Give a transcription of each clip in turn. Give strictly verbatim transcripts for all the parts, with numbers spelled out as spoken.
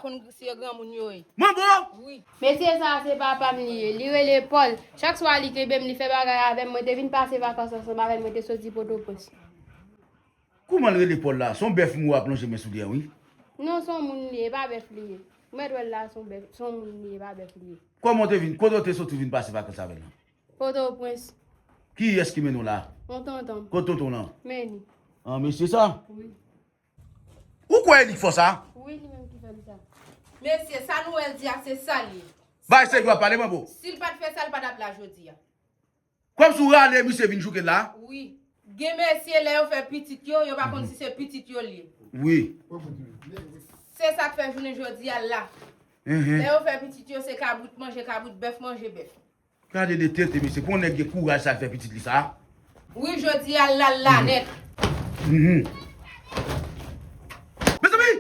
konn si e granmoun yo ye. Manbo! Wi. Mesye sa a se papa m li ye. Li rele Paul. Chak swa li kenbe m, li fè bagay avè m. Mwen te vin pase vakans ansanm avè l, mwen te soti Pòtoprens. Kouman l rele Paul la? Se yon bèf m wè w ap lonje men sou li an, wi. Non, se yon moun li ye, e pa bèf li ye. Ou mèt wè l la, se yon bèf, se yon moun li ye, e pa bèf li ye. Kòman w te vin, kote w te soti vin pase vakans avè l lan? Pòtoprens. Kiyès ki mennen w la? Yon tonton m. Kote tonton w lan? Meni. An, mesye sa? Wi. Ou kwè e li k fè w sa? Wi, li menm ki fè m sa. Mesye, sa nou wè l di a, se sa l ye. Bay sèg yo ap pale, manbo. Si l pa t fè sa, l pa t ap la jodi a. Kòmsi w rale misye vin jouke l la? Wi. Gen mesye, lè yo fè pitit yo, yo pa konn si se pitit yo l ye. Wi. Se sa k fè jounen jodi a l la. Lè yo fè pitit yo, se kabrit manje kabrit, bèf manje bèf. Gade de tete, mesye. Pou yon nèg gen kouraj sa, l fè pitit li sa. Wi, jodi a, l la, l la nèt. Mhm. Mezanmi!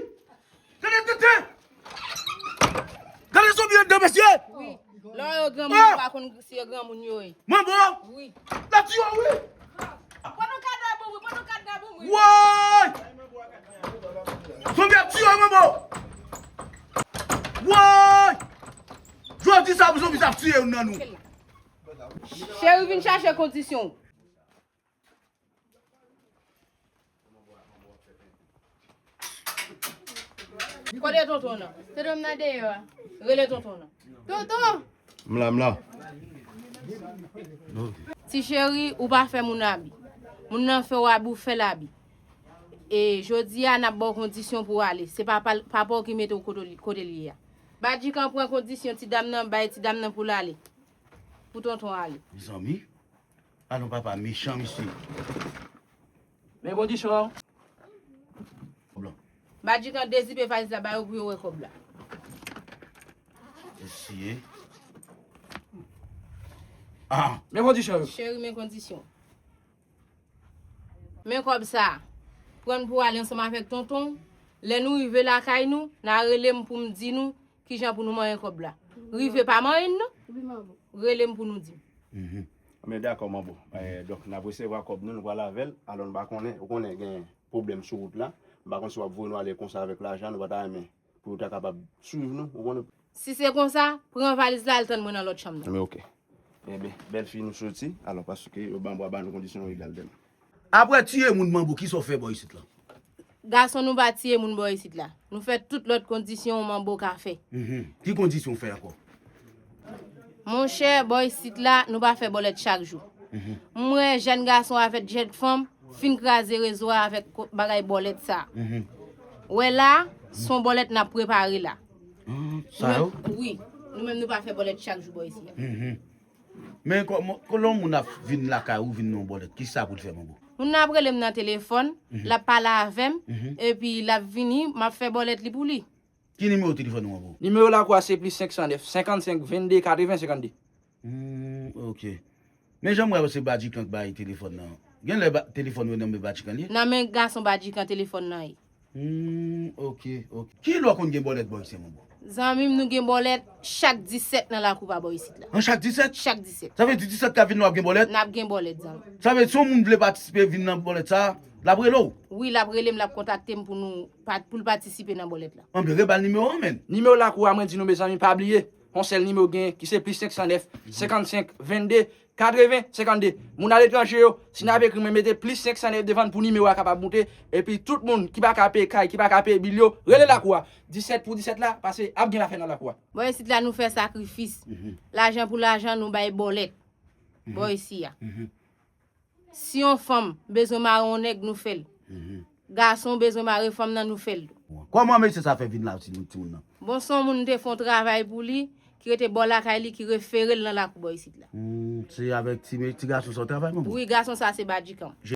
Gade tete! Gade zonbi anndan, mesye! Wi. Lè yo granmoun, yo pa konn si yo granmoun yo ye. Manbo! Wi. L ap tiye w, wi! Pran yon kad nan bouch, wi, pran yon kad nan bouch, wi. Woy! Zonbi ap tiye w, manbo! Woy! Jodi sa, zonbi sa ap tiye youn nan nou. Cheri, vin chache kondisyon. Kote tonton nan? Tonton m nan deyò a. Rele tonton nan. Tonton! M la, m la. Ti cheri, ou pa fè moun abi. Moun nan fè w abi, ou fè l abi. E jodi a, n ap ba w kondisyon pou w ale. Se pa, pa, papa w ki mete w kote, kote l ye a. Badjikan pran kondisyon, ti dam nan, bay ti dam nan pou l ale. Pou tonton ale. Mezanmi. Alon papa mechan, mesye. Men kondisyon an. Blan. Badjikan dezipe valiz la ba yo pou yo wè kòb la. Eseye. Ah! Men kondisyon yo. Cheri, men kondisyon. Men kòb sa a. Pran l pou w ale ansanm avèk tonton w. Lè nou rive lakay nou, n a rele m pou m di nou kijan pou nou manyen kòb la. Rive pa manyen l non. Wi, manbo. Rele m pou nou di m. Mhm. Men dakò, manbo. Eh, donk, n ap resevwa kòb nou, nou pral avè l. Alò, nou pa konnen, ou konnen gen pwoblèm sou wout la. M pa konn si w ap voye nou ale konsa avèk lajan, nou pa ta renmen pou yo ta kapab swiv nou, ou konnen. Si se konsa, pran valiz la, al tann mwen nan lòt chanm nan. Men oke. Enben, bèlfi nou soti, alò, paske yo ban bwa ba nou kondisyon yo egal dèmen. Apre tiye moun manbo, kisa w fè bò isit la? Gason, nou pa tiye moun bò isit la. Nou fè tout lòt kondisyon yon manbo ka fè. Mhm. Ki kondisyon w fè ankò? Monchè, bò isit la, nou pa fè bòlèt chak jou. Mhm. M wè jèn gason avèk jèn fanm fin kraze rezo a avèk ko-, bagay bòlèt sa. Mhm. Wè la, se yon bòlèt n ap prepare la. Ah, sa yo? Nou menm, wi. Nou menm, nou pa fè bòlèt chak jou bò isit la. Mhm. Men kò-, mo-, kò lè yon moun ap vin lakay ou, vin nan yon bòlèt, kisa pou l fè, manbo? Moun nan ap rele m nan telefòn, mhm, l ap pale avè m, mhm, epi l ap vini, m ap fè bòlèt li pou li. Ki nimewo telefòn ou, manbo? Nimewo lakou a se plis senk san nèf, senkannsenk, vennde, katreven, senkannde. Hmm, oke. Men jan m wè se Badjikan k bay telefòn nan. Gen lè ba-, telefòn yo nan men Badjikan li ye? Nan men gason Badjikan telefòn nan ye. Hmm, oke, oke. Kilè w konn gen bòlèt bò isit, manbo? Zanmi m, nou gen bòlèt chak disèt nan lakou pa bò isit la. An, chak disèt? Chak disèt. Sa vle di disèt k ap vin la w ap gen bòlèt? N ap gen bòlèt, zanmi. Sa vle di si yon moun vle patisipe vin nan bòlèt sa a, l ap rele w? Wi, l ap rele m, l ap kontakte m pou nou pa-, pou l patisipe nan bòlèt la. Anben, rebal nimewo an, menn. Nimewo lakou a, mwen di nou, mezanmi, pa bliye. Yon sèl nimewo genyen, ki se plis senk san nèf, senkannsenk, vennde, katreven, senkannde. Moun aletranje yo, si n ap ekri mwen, mete plis senk san nèf devan l pou nimewo a kapab moute. Epi tout moun ki pa ka peye kay, ki pa ka peye bil yo, rele lakou a. Disèt pou disèt la, paske ap gen afè nan lakou a. Bò isit la, nou fè sakrifis. Mhm. Lajan pou lajan, nou bay bòlèt. Mhm. Bò isi a. Mhm. Si yon fanm bezwen mare yon nèg, nou fè l. Mhm. Gason bezwen mare fanm nan, nou fè l tou. Kòman mesye sa fè vin la, timoun, timoun nan? Bon, se yon moun te fè yon travay pou li, ki rete bò lakay li, ki refere l nan lakou bò isit la. Hmm, se avèk ti me-, ti gason sa w travay, manbo? Wi, gason sa se Badjikan.